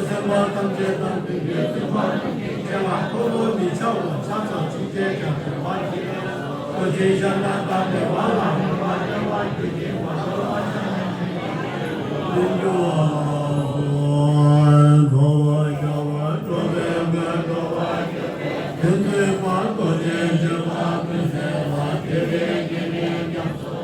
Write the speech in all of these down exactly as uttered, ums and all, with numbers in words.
སེམས་པ་ཐམས་ཅད་དང་མཐུན་པའི་སེམས་པ་ཐམས་ཅད་བྱེ་བ་འཁོར་ལོ་མི་ཆགས་པ་ཆགས་ཀྱང་ཆུང་ཆེ་ཀྱང་འཕེལ་བར་བགྱི། ཐུགས་རྗེའི་ཞབས་ལ་བརྟགས་པའི་བར་ལ་མི་མ་བྱ་བ་རྒྱུད་ཀྱི་བར་དོ་བ་ཆགས་ཀྱང་འཕེལ་བར་བགྱི། ལྷུན་གྱིས་གྲུབ་པ་འགྲོ་བ་བྱ་བ་སྒྲོལ་བའི་མགོན། འགྲོ་བ་ཡོངས་ཀྱི་དོན་མཛད་པ། རྡོ་རྗེ་འཆང་དབང་ཀུན་གསལ་ལ། དེ་བས་དགེ་བའི་རྒྱ་མཚོ་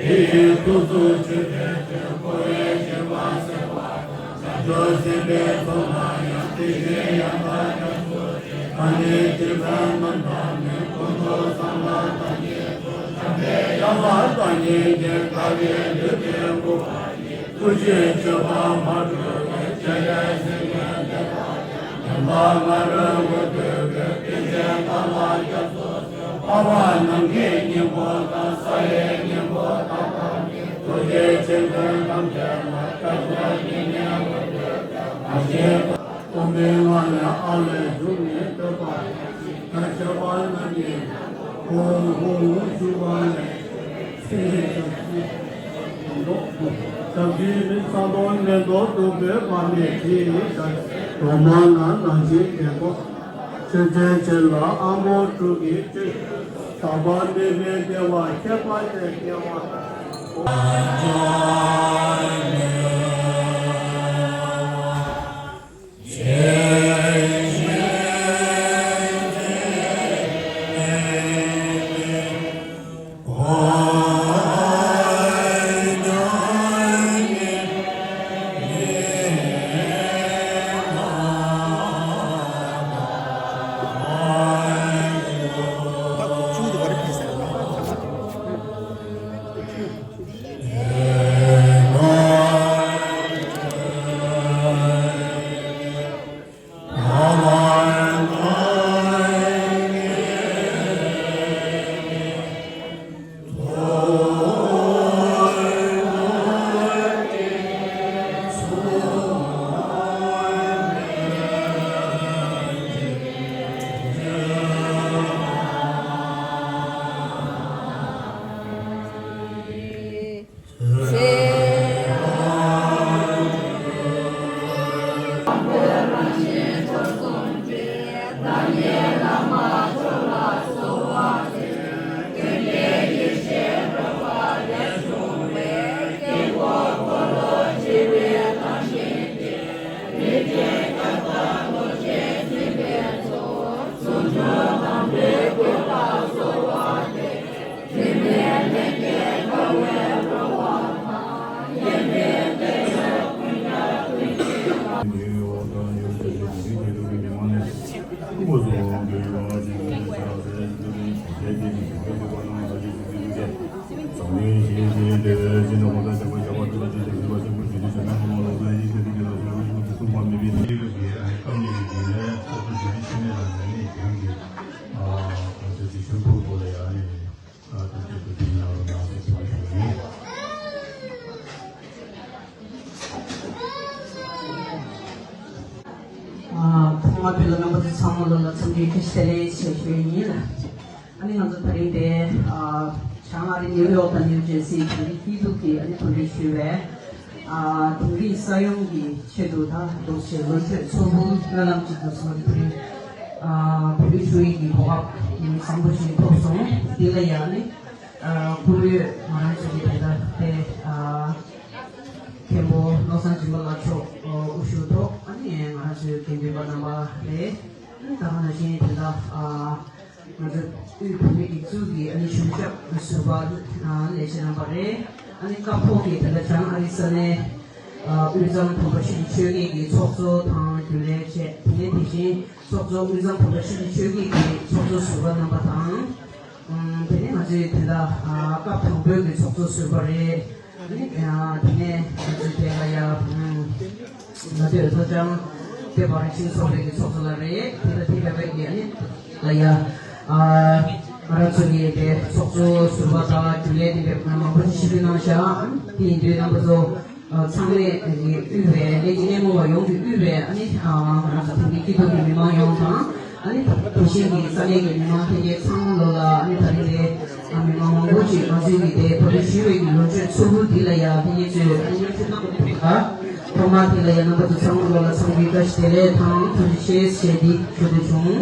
ཆེ། དེ་ཡི་ཐུགས་སུ་ཆུད་པའི་ཚེ། འཁོར་བའི་ཞེན་པ་སེལ་བ་དང་། བྱང་ཆུབ་སེམས་དཔའི་ཚོགས་ལ་ཡང་། དེ་བཞིན་ཡང་དག་རྒྱ་མཚོ་ཆེ། ད་ནི་ཇི་ཙམ་རྣམ་དག་མིན། ཀུན་ཏུ་བཟང་པོ་དག་ཉིད་དོ། བྱམས་པའི་ཡང་དག་བདག་ཉིད་ཀྱིས། དགའ་བའི་ལུས་རྟེན་བསྐུར་བ་ཡིས། ཐུགས་རྗེའི་མཆོད་པ་མ་གྲོལ་བའི། བྱས་པའི་སེམས་ཀྱང་བདེ་བ་ཡང་། ཉམས་པ་སྔ་རོལ་འགོད་པའི་སྒོས། དེ་བཞིན་བདག་ལ་སྐྱབས་སུ་མཆི། འཕགས་པ་ནམ་མཁའི་སྙིང་པོ་དང་། ས་ཡི་སྙིང་པོ་དག་དང་ནི། ཐུགས་རྗེའི་ཆེ་མཐོང་ཐམས་ཅད་ལ། སྐྱབས་སུ་མཆི་ནས་འོད་ཟེར་ལྡན། མ་སྐྱེས་པ་སྟོང་པའི་ངང་ལས། ཨ་ལས་བྱུང་ནས་ཐོད་པ་ཡི། ད་ཁྱབ་པ་རྣམས་ཀྱི། ཧཱུྃ་ཧཱུྃ་ཞུ་བ་ལས། ཚེ་རིང་ཞིང་རྒྱས་ཞིང་། བྱམས་ཆེན་མི་ཚངས་པ། ནད་གདོན་གདུག་པའི་དཔག་མེད་ཀྱི། གྲོགས་མོ་ན་ནང་བཞིན་རྒན་པོ། ཆོས་ཅན་ཆེ་ལ་ཨ་མོ་དྲུག་གི་སྤྲུལ། ཟག་པ་མེད་པའི་བདེ་བ། ཁྱད་པར་ཅན་སྐྱེ་བ། ཐོག་མར་བོད་ལ་རྣམ་པ་ཚོ་ཚང་མ་ལོ་ལ་འཚམས་འདྲི་བཀྲ་ཤིས་བདེ་ལེགས་ཞེས་ཞུ་ཡི་ཡིན། ཨ་ནི་ང་ཚོ་ད་རིང་དེ་བྱང་ཨ་རི་ནིའུ་ཡོག་དང་ནིའུ་ཇར་སི་བོད་རིགས་སྐྱིད་སྡུག་གི་ཨ་ནི་གོ་སྒྲིག་ཞུས་པའི་དིང་རི་ས་ཡོམ་གྱི་ཆེད་དུ་ད་འདུག་ཅེས་ལོ་མཆོད་ཚོགས་འདུ་སྨོན་ལམ་གཅིག་ཏུ་སོང་དེ་རིང་བོད་རིགས་ཞུ་ཡིག་གི་གོ་སྐབས་བཟང་པོ་ཞིག་ཐོབ་སོང་། འདི་ལ་ཡང་ནི་སྐུ་ངོ་ང་རང་ཚོ་གི་ད་ལྟ་དེ་མཁན་པོ་བློ་བཟང་སྦྱིན་པ་ལགས་མཆོག་དབུ་བཞུགས་ཐོག་ཨ་ནི་ང་རང་ཚོའི་དགེ་འདུན་པ་རྣམ་པ་རེད། ཨ་ནི་ད་ག་ནང་བཞིན་དེ་འདྲ་ང་ཚོ་དབུས་བོད་མིའི་སྒྲིག་འཛུགས་ཀྱི་ཨ་ནི་གཞུང་ཞབས་ཟུར་པ་ལས་བྱེད་རྣམ་པ་རེད། ཨ་ནི་སྐབས་ཐོག་གི་དེ་འདྲ་བྱང་ཨ་རི་ས་གནས་དབུས་གཙང་བོད་པ་ཆོས་ཀྱི་ཚོགས་གཙོ་དང་རྒྱུན་ལས་བཅས། དེ་ནས་དེ་བཞིན་ཚོགས་གཙོ་དབུས་གཙང་བོད་པ་ཆོས་ཀྱི་ཚོགས་གཙོ་ཟུར་པ་རྣམ་པ་དང་། དེ་ནས་ང་ཚོའི་དེ་འདྲ་སྐབས་དང་པོའི་གི་ཚོགས་གཙོ་ཟུར་པ་རེད། ཨ་ནི་དེ་ནས་ང་ཚོའི་དེ་ལ་ཡ་ང་ཚོའི་ལྷོ་བྱང་བོད་རང་བཞིན་ཚོགས་པའི་གི་ཚོགས་གཙོ་ལགས་རེད། དེ་ལ་དེ་བས་པའི་གི་ཨ་ནི་ལ་ཡ་ང་རང་ཚོ་གི་དེ་ཚོགས་གཙོ་ཟུར་པ་དང་རྒྱུན་ལས་དེ་བས་མང་པོ་ཞིག་ཕྱིར་འབུད་གནང་བཞག་དེ་ཡིན་དུས་རྣམ་པ་ཚོ། ཚང་མས་དབུས་པའི་ལས་ཀྱི་སྣེ་མོ་བ་ཡོངས་ཀྱི་དབུས་པའི་ཨ་ནི་ང་རང་ཚོ་དེང་གི་སྐྱིད་སྡུག་གི་མི་མང་ཡོངས་དང་། ཨ་ནི་དེ་བཞིན་གྱི་ས་གནས་ཀྱི་མི་མང་ལྷན་རྒྱས་ཚང་མ་ལོ་ལ་ཨ་ནི་ད་རིང་དེ་མི་མང་མང་པོ་ཅིག་ང་ཚོའི་གི་དེ་བོད་རིགས་ཞུ་བའི་གི་ལོ་མཆོད་ཚོགས་འདུ་འདི་ལ་ཡ་དེ་ངེད་ཚོས་ཨ་ནི་མཉམ་ཞུགས་གནང་དགོས་པ་དང་། ཐོག་མ་དེ་ལ་ཡང་རྣམ་པ་ཚོ་ཚང་མ་ལོ་ལ་ཚང་མའི་བཀྲ་ཤིས་བདེ་ལེགས་དང་ཐུགས་རྗེ་ཆེ་ཞེས་འདི་ཞུ་འདོད་བྱུང་།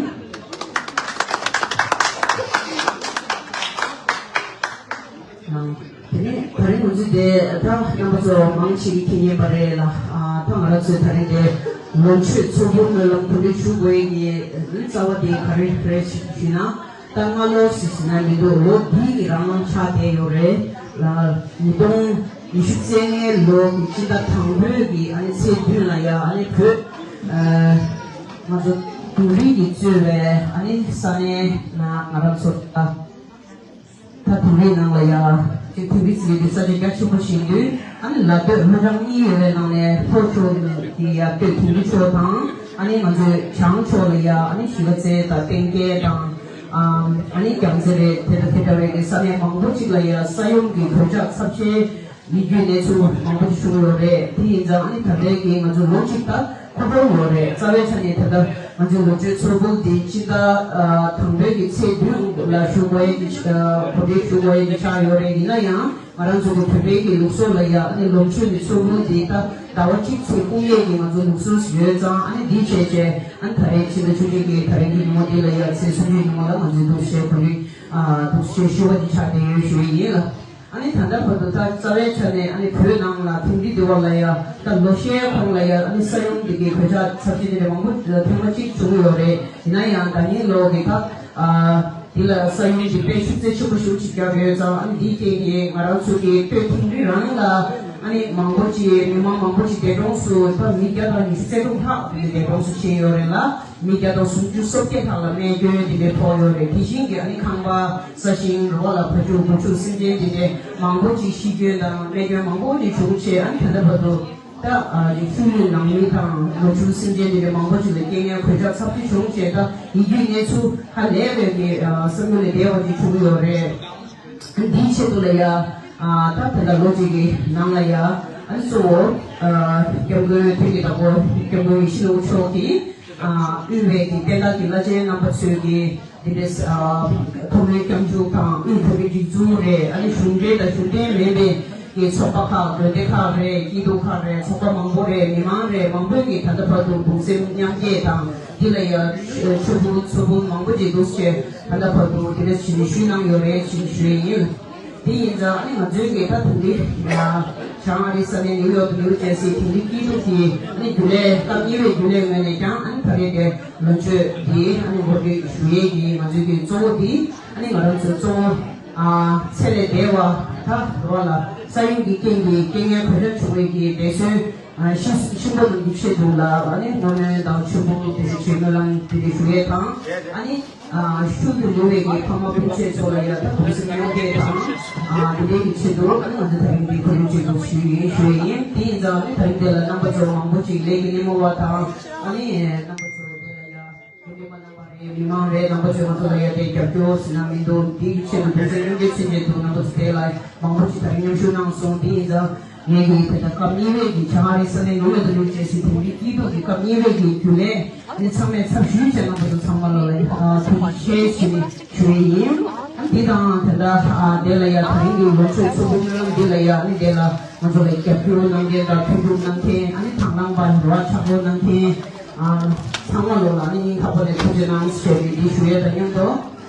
དེ་ནས་ད་རིང་ང་ཚོ་དེ་ད་རྣམ་པ་ཚོ་མང་ཆེ་གིས་མཁྱེན་མཁྱེན་པ་རེད་ལ། ད་ང་རང་ཚོའི་ད་རིང་དེ་ལོ་མཆོད་ཚོགས་འཁོར་སྨོན་ལམ་གོ་སྒྲིག་ཞུ་དགོས་ཀྱི་རྩ་བ་དེ་ག་རེ་རེད་ཞུས་ན། ད་སྔ་ལོ་ཞིག་ཟིན་ན་མི་འདུག་ལོ་འདི་ཡི་རང་དབང་ཆགས་བསྡད་ཡོད་རེད་ལ། ཉིས་སྟོང་ཉི་ཤུ་རྩ་ལྔའི་ལོ་གི་སྤྱི་ཟླ་དང་པོའི་གི་ཨ་ནི་ཚེས་བདུན་ལ་ཡ་ཨ་ནི་བོད་ང་ཚོ་དིང་རི་གི་གཙོས་པའི་ཨ་ནི་ས་གནས་ན་ང་རང་ཚོ་ད་ད་དིང་རིའི་ནང་ལ་ཡ་ཅིག་དིང་རི་ཟེར་དུས་ས་ཆ་རྒྱ་ཆེན་པོ་ཞིག་ཡིན་དུས། ཨ་ནི་ལ་སྟོད་ལྷོ་བྱང་གཉིས་ཡོད་པའི་ནང་ནས་ལྷོ་ཕྱོགས་ཀྱི་ཡ་སྟོད་དིང་རི་ཕྱོགས་དང་། ཨ་ནི་ང་ཚོའི་བྱང་ཕྱོགས་ལ་ཡ་ཨ་ནི་གཞིས་ཀ་རྩེ་དང་གཏན་རྒྱལ་དང་། ཨ་ནི་རྒྱལ་རྩེ་རེད། དེ་དང་དེ་འདྲ་བའི་གི་ས་གནས་མང་པོ་ཅིག་ལ་ཡ་ས་ཡོམ་གྱི་གོད་ཆག་ཚབས་ཆེ་ཡིད་སྐྱོའི་གནས་ཚུལ་མང་པོ་ཞིག་བྱུང་ཡོད་རེད། དེ་ཡིན་ཙང་ཨ་ནི་ད་ལྟའི་གི་ང་ཚོ་ལོ་གཅིག་ད་འཁོར་འགྲོ་ཡོད་རེད། རྩ་བའི་ཆ་ནས་ད་ལྟ་ང་ཚོའི་ལོ་མཆོད་ཚོགས་འདུ་འདི་སྤྱི་ཟླ་ཨ་དང་པོའི་གི་ཚེས་བདུན་ལ་ཞུ་དགོས་ཡས་ཀྱི་ཨ་གོ་སྒྲིག་ཞུ་དགོས་ཡས་ཀྱི་ཆགས་ཡོད་རེད། ཡིན་ན་ཡང་ང་རང་ཚོ་གི་བོད་པའི་གི་ལུགས་སྲོལ་ལ་ཡ་ཨ་ནི་ལོ་མཆོད་ཀྱི་ཚོགས་འདུ་འདི་ད་ཟླ་བ་གཅིག་ཚེ་སྐུང་ཡས་ཀྱི་ང་ཚོ་ལུགས་སྲོལ་ཞིག་ཡོད་ཙང་། ཨ་ནི་འདི་བྱས་བྱས་ཨ་ནི་ད་རེས་ཕྱི་ཟླ་བཅུ་གཅིག་གི་ད་རེས་ཀྱི་ཉིན་མོ་འདི་ལ་ཡ་ཚེས་སུམ་ཅུའི་ཉིན་མོ་ལ་ང་ཚོའི་འདུ་ཤེས་གོ་སྒྲིག་ཨ་འདུ་ཤེས་ཞུ་བ་འདི་ཆགས་བསྡད་ཡོད་ཞུ་ཡི་ཡིན་ལ། ཨ་ནི་ད་ལྟ་བར་དུ་ད་རྩ་བའི་ཆ་ནས་ཨ་ནི་བོད་ནང་ལ་དིང་རི་འདི་བ་ལ་ཡ་ད་ལོ་ཤས་གོང་ལ་ཡ་ཨ་ནི་ས་ཡོམ་འདི་གི་གོད་ཆག་ཚབས་ཆེ་དེ་འདྲ་མང་པོ་ཐེངས་མ་གཅིག་བྱུང་ཡོད་རེད། ཡིན་ན་ཡང་ད་ཉིན་ལོ་གི་ད་ཨ་འདི་ལ་ས་ཡོམ་འདི་དཔེ་ཤུགས་ཚད་ཆེན་པོ་ཞེ་པོ་ཅིག་བརྒྱབ་ཡོད་ཙང་། ཨ་ནི་འདིའི་རྐྱེན་གྱིས་ང་རང་ཚོ་གི་སྟོད་དིང་རི་རང་ལ་ཨ་ནི་མང་པོ་ཅིག་མི་མང་མང་པོ་ཅིག་འདས་གྲོངས་སུ་ད་མི་བརྒྱ་དང་ཉི་ཤུ་རྩ་དྲུག་ལྷག་འདས་གྲོངས་སུ་ཕྱིན་ཡོད་རེད་ལ། མི་བརྒྱ་དང་སུམ་ཅུ་སོ་བརྒྱད་ལྷག་ལ་རྨས་སྐྱོན་འདི་འདྲ་ཕོག་ཡོད་རེད། དེ་བཞིན་གྱི་ཨ་ནི་ཁང་པ་ས་ཞིང་རོ་ལ་བ་ཕྱུགས་སྒོ་ཕྱུགས་སེམས་ཅན་འདི་འདྲ་མང་པོ་ཅིག་ཤི་སྐྱོན་དང་རྨས་སྐྱོན་མང་པོ་ཅིག་བྱུང་བྱས། ཨ་ནི་ད་ལྟ་བར་དུ་ད་ཨ་ནི་ཆུ་ཡུར་ནང་མི་དང་སྒོ་ཕྱུགས་སེམས་ཅན་འདི་འདྲ་མང་པོ་ཅིག་ལ་རྐྱེན་ངན་གོད་ཆག་ཚབས་ཆེ་བྱུང་བྱས། ད་ཡིད་སྐྱོའི་གནས་ཚུལ་ཧ་ལས་པའི་གི་ཨ་བསམ་བློ་ལས་འདས་པ་ཅིག་བྱུང་ཡོད་རེད། འདིའི་ཆེད་དུ་ལ་ཡ་ཨ་ད་ད་ལྟ་ལོ་གཅིག་གི་ནང་ལ་ཡ་ཨ་ནི་གཙོ་བོ་ཨ་སྐྱབས་མགོན་ཐུགས་ཀྱི་བདག་པོ་སྐྱབས་མགོན་ཡིད་བཞིན་ནོར་བུ་མཆོག་གིས་ཨ་དབུས་པའི་གི་བསྟན་བདག་གི་བླ་ཆེན་རྣམ་པ་ཚོས་གི་འདི་འདྲའི་ཨ་ཐོག་མའི་སྐྱབས་འཇུག་དང་། དབུས་བོད་ཀྱི་སྒྲིག་འཛུགས་རེད། ཨ་ནི་གཞུང་འབྲེལ་དང་གཞུང་འབྲེལ་མིན་པའི་གི་ཚོགས་པ་ཁག་དགོན་སྡེ་ཁག་རེད། སྐྱིད་སྡུག་ཁག་རེད། ཚོགས་པ་མང་པོ་རེད། མི་མང་རེད། མང་པོས་གི་ད་ལྟ་བར་དུ་གདུང་སེམས་མཉམ་སྐྱེད་དང་། འདི་ལ་ཡང་མཆོད་འབུལ་ཚོགས་འབུལ་མང་པོ་ཅིག་འདུག་ཅེས་ད་ལྟ་བར་དུ་དེ་འདྲ་ཞིག་ཞུས་གནང་ཡོད་རེད་ཅེས་ཞུ་ཡི་ཡིན། དེ་ཡིན་ཙང་ཨ་ནི་ང་ཚོའི་གི་ད་དེང་འདི་བྱང་ཨ་རིའི་ས་གནས་ནིའུ་ཡོག་ཏུ་ནིའུ་ཇར་སི་དེང་འདི་སྐྱིད་སྡུག་གི་ཨ་ནི་རྒྱུན་ལས་སྐབས་གཉིས་པའི་རྒྱུན་ལས་ངོས་ནས་ཀྱང་ཨ་ནི་ད་རེས་དེ་ལོ་མཆོད་འདི་ཨ་ནི་གོ་སྒྲིག་ཞུ་ཡས་ཀྱི་ང་ཚོའི་གི་གཙོ་བོ་འདི་ཨ་ནི་ང་རང་ཚོའི་གཙོ་བོ་ཨ་ཚེ་ལས་འདས་པ་ད་རོགས་ལ་ས་ཡོམ་གྱི་རྐྱེན་གྱིས་རྐྱེན་ངན་གོད་ཆག་བྱུང་བའི་གི་འདས་གསོན་ཨ་ཤི་ཤི་འགྲོ་མི་ཆེད་དུ་ལ་ཨ་ནི་བསྔོ་སྨོན་དང་མཆོད་འབུལ་དེ་འདྲ་ཞུ་སྨོན་ལམ་དེ་འདྲ་ཞུ་ཡས་དང་། ཨ་ནི་ཨ་ཤུལ་དུ་ལུས་པའི་གི་ཕ་མ་སྤུན་མཆེད་ཚོ་ལ་ཡ་ད་གདུང་སེམས་མཉམ་སྐྱེད་དང་ཨ་དེ་འདྲའི་གི་ཆེད་དུ་ཨ་ནི་ང་ཚོ་ད་རིང་འདི་གོ་སྒྲིག་བྱེད་དགོས་ཞུས་ཡིན་ཞུ་ཡས་ཡིན། དེ་ཡིན་ཙང་ཨ་ནི་ད་རིང་འདི་ལ་རྣམ་པ་ཚོ་མང་པོ་ཅིག་ལས་ཀྱི་སྣེ་མོ་བ་དང་། ཨ་ནི་རྣམ་པ་ཚོ་འདི་ལ་ཡ་དགེ་འདུན་པ་རྣམ་པ་རེད། མི་མང་རེད། རྣམ་པ་ཚོས་ང་ཚོ་ལ་ཡ་དེ་རྒྱབ་སྐྱོར་ཟེར་ན་མི་འདུག་འདི་གི་ཆེད་དུ་གདུང་སེམས་མཉམ་སྐྱེད་ཆེད་དུ་རྣམ་པ་ཚོ་དེ་ལ་མང་པོ་ཅིག་ད་རིང་མཉམ་ཞུགས་གནང་སོང་། དེ་ཡིན་ཙང་ངས་ཀྱི་དེ་ལྟར་སྐབས་གཉིས་པའི་གི་བྱང་ཨ་རིའི་ས་གནས་ནིའུ་ཡོག་ཏུ་ནིའུ་ཇར་སི་དེང་འདི་སྐྱིད་སྡུག་གི་སྐབས་གཉིས་པའི་གི་རྒྱུན་ལས་ཨ་ནི་ཚང་མས་ཚབ་ཞུས་བྱས་རྣམ་པ་ཚོ་ཚང་མ་ལ་ལ་ཐུགས་རྗེ་ཆེ་ཞུ་ཞུ་ཡི་ཡིན། ཨ་འདི་དང་དེ་འདྲ་ཨ་དེ་ལ་ཡ་ད་རིང་གི་ལོ་མཆོད་ཚོགས་འདུ་སྨོན་ལམ་འདི་ལ་ཡ་ཨ་ནི་དེ་ལ་ང་ཚོ་ལ་རྒྱབ་སྐྱོར་གནང་མཁན་དང་མཐུན་འགྱུར་གནང་མཁན། ཨ་ནི་དང་བླངས་པ་རེ་བ་ཆག་སྒོ་གནང་མཁན་ཨ་ཚང་མ་ལོ་ལ་ཨ་ནི་སྙིང་ཐག་པ་ནས་ཐུགས་རྗེ་གནང་ཞེས་པའི་འདི་ཞུ་ཡས་དང་མཉམ་དུ།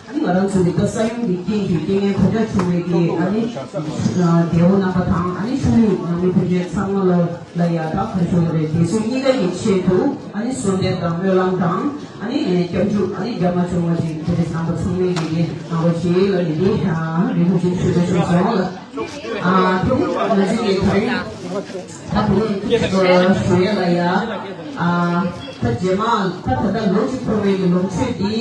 ཨ་ནི་ང་རང་ཚོ་གི་ད་ས་ཡོམ་གྱི་རྐྱེན་གྱིས་རྐྱེན་ངན་གོད་ཆག་བྱུང་བའི་གི་ཨ་ནི་ཨ་འདས་པོ་རྣམ་པ་དང་། ཨ་ནི་ཤུལ་ལུས་ནང་མི་ཕན་ཆད་ཚང་མ་ལོ་ལ་ཡ་ད་ག་རེ་ཞུ་དགོས་རེད། དེ་ཚོ་གཉིས་ཀ་གི་ཆེད་དུ་ཨ་ནི་གསོལ་འདེབས་དང་སྨོན་ལམ་དང་། ཨ་ནི་སྐྱབས་འཇུག་ཨ་ནི་རྒྱ་མ་བྱུང་བ་ཅིག་དེ་འདྲ་རྣམ་པ་ཚང་མས་ཀྱི་གནང་རོགས་ཞེས་ལ་ནི་འདི་རེ་སྐུལ་ཅིག་ཞུ་འདོད་བྱུང་སོང་ལ། ཨ་དེ་ནི་ང་ཚོ་གི་ད་རིང་ད་དེ་ནི་ཞུ་ཡ་ལ་ཡ། ཨ་ད་རྗེས་མ་ད་ད་ལྟ་ལོ་གཅིག་འཁོར་བའི་གི་ལོ་མཆོད་འདི་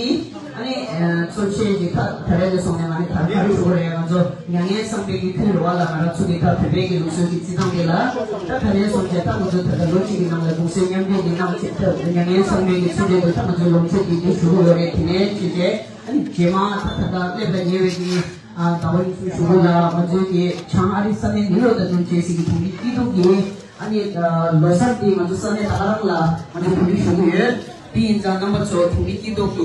ཨ་ནི་གཙོ་ཆེ་གི་ད་ད་རེས་ནས་བཟུང་ནས་ང་ནི་ད་ག་རེ་ཞུ་དགོས་རེད། ང་ཚོ་མྱ་ངན་བསམ་པའི་གི་ཁུལ་རེད་བ་ལ། ང་རང་ཚོ་གི་ད་བོད་པའི་གི་ལུགས་སྲོལ་གི་རྩིས་སྟངས་དེ་ལ་ད་ད་རེས་བཟུང་བྱས་ད་ང་ཚོ་ད་ལྟ་ལོ་གཅིག་གི་ནང་ལ་གདུང་སེམས་མཉམ་སྐྱེད་ཀྱི་གནང་བྱས་ད་མྱ་ངན་བསམ་པའི་གི་ཚུལ་དྲན་དུ་ད་ང་ཚོ་ལོ་མཆོད་འདི་འདི་ཞུ་དགོས་ཡོད་རེད། དེ་ནས་བྱས་རྗེས་ཨ་ནི་རྗེས་མ་ད་ད་ལྟ་སླེབས་ལ་ཉེ་བའི་གི་ཨ་ཟླ་བ་ཉི་ཤུ་གཞུག་གུ་ལ་ང་ཚོའི་གི་བྱང་ཨ་རི་ས་གནས་ནིའུ་ཡོག་ཏུ་དུས་ཆེན་གཟིགས་ཀྱི་དེང་གི་སྐྱིད་སྡུག་གི་ཨ་ནི་ལོ་གསར་འདི་ང་ཚོ་ས་གནས་ད་ག་རང་ལ་ང་ཚོ་གོ་སྒྲིག་ཞུ་གི་ཡོད། དེ་ཡིན་ཙང་རྣམ་པ་ཚོ་དེང་གི་སྐྱིད་སྡུག་གི་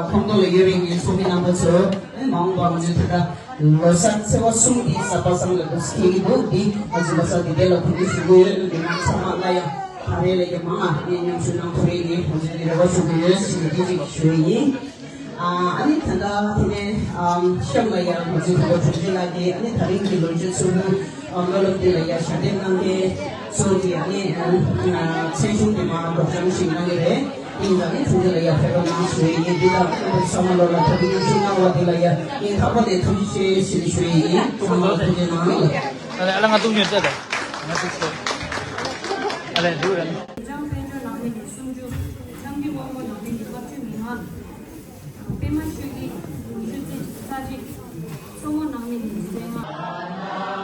ཁོངས་གཏོགས་ལ་ཡོད་པའི་ངའི་ཚོགས་མི་རྣམ་པ་ཚོ་ཨ་ནི་མ་འོངས་པ་ང་ཚོའི་ད་ལྟ་ ལོ་གསར་ཚེས་པ་གསུམ་གྱི་གཟའ་པ་སངས་ལ་འདུག་ཁེལ་གྱི་འདུག་འདི་ང་ཚོ་ལོ་གསར་འདི་དེ་ལ་གོ་སྒྲིག་ཞུ་གི་ཡོད། འདི་ང་ཚང་མ་ལ་ཡ་ག་རེ་ལ་ཡ་མང་ང་ངས་མཉམ་ཞུགས་གནང་ཐུབ་ཡས་ཀྱི་ང་ཚོ་འདི་རེ་བ་ཞུ་གི་ཡོད་ཟེར་ནས་འདི་གཅིག་ཞུ་ཡས་ཡིན། ཨ་ནི་ད་ལྟ་དེ་ནས་གཤམ་ལ་ཡ་ང་ཚོའི་བོད་པ་དྲུང་ཆེ་ལགས་ཀྱིས་ཨ་ནི་ད་རིང་གི་ལོ་རྒྱུས་ཚོགས་འདུ་སློབ་སློབ་འདི་ལ་ཡ་ཞལ་འདེབས་གནང་མཁན་ཚོ་གི་ཨ་ནི་མཚན་གཞུང་དེ་མར་སྒྲོག་སྦྱང་ཞིག་གནང་གི་རེད། ཡིན་ད་ནི་ཐུགས་རྗེ་ལ་ཡ་ཕེབས་རོགས་གནང་ཞུ་ཡས་ཡིན། འདི་དང་ཚང་མ་ལོ་ལ་ཐུགས་རྗེ་ཆེ་གནང་བ་འདི་ལ་ཡ་ངས་ཐག་པ་ནས་ཐུགས་རྗེ་ཆེ་ཞུ་ཞུ་ཡས་ཡིན། ཚང་མ་ལ་ཐུགས་རྗེ་གནང་། ཨ་ལེ་ཨ་ལེ་ང་ཏུང་ཉོན་ཙེ་ལེ་ང་ཏུང་ཙེ་ཨ་ལེ་འདུག་ར། དཔལ་འབྱོར་ནང་མི་ནས་སུམ་ཅུ། ཆང་གི་དབང་པོ་ནང་མི་ནས་ལྔ་བཅུ་ཉེར་ལྔ། པད་མ་ཆོས་སྐྱིད་ཉི་ཤུ་རྩ་གཅིག། མཚོ་མོ་ནང་མི་ནས་ཉི་ཤུ་རྩ་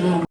ལྔ།